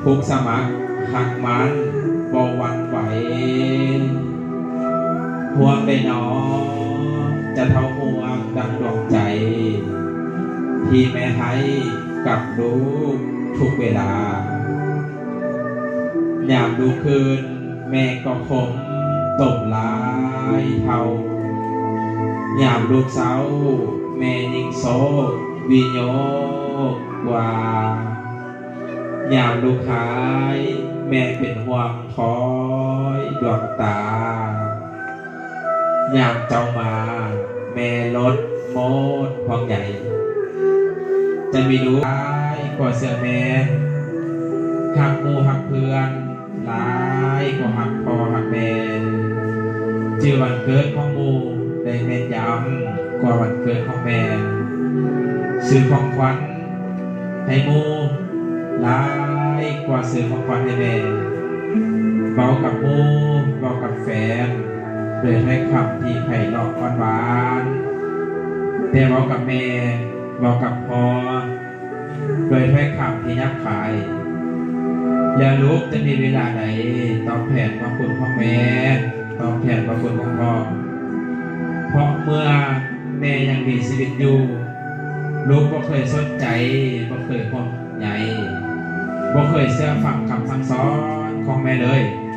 ຜູ້ສະໝັກຮັກໝັ້ນບໍ່ຫວັ່ນໄຫວ ຫ່ວງໃດນໍ ຈະເທົ່າຫ່ວງດັ່ງດວງໃຈ ທີ່ແມ່ໃຫ້ກັບລູກທຸກເວລາ. ຍາມລູກຄືນ ແມ່ກໍຄົມຕົມຫຼາຍເທົ່າ, ຍາມລູກເສົ້າ ແມ່ຍິ່ງໂສກວິໂຍກກວ່າ. ຍາມລູກຫາຍ ແມ່ເປັນຫ່ວງຄອຍດວງຕາ, ຍາມເຈົ້າມາ ແມ່ລົດໂມດຫ່ວງໃຍ. ຈະມີລູກຫຼາຍກວ່າເຊື່ອແມ່ນ, ຮັກໝູ່ຮັກເພື່ອນ ຫຼາຍກວ່າຮັກພໍ່ຮັກແມ່. ຈື່ວັນເກີດຂອງໝູ່ໄດ້ແມ່ນຢຳກວ່າວັນເກີດຂອງແມ່, ຊື້ຂອງຂວັນໃຫ້ໝູ່ຫຼາຍກວ່າຊື້ຂອງຂວັນໃຫ້ແມ່. ເວົ້າກັບໝູ່ ເວົ້າກັບແຟນ ດ້ວຍຖ້ອຍຄຳທີ່ໄພເລາະອ່ອນຫວານ, ແຕ່ເວົ້າກັບແມ່ ເວົ້າກັບພໍ່ ດ້ວຍຖ້ອຍຄຳທີ່ຫຍາບຄາຍ. ແລ້ວລູກຈະມີເວລາໃດຕອບແທນພະຄຸນຂອງແມ່, ຕອບແທນພະຄຸນຂອງພໍ່? ເພາະເມື່ອແມ່ຍັງມີຊີວິດຢູ່, ລູກບໍ່ເຄີຍສົນໃຈ, ບໍ່ເຄີຍຫ່ວງໃຍ, ບໍ່ເຄີຍເຊື່ອຟັງຄຳສັ່ງສອນຂອງແມ່ເລີຍ.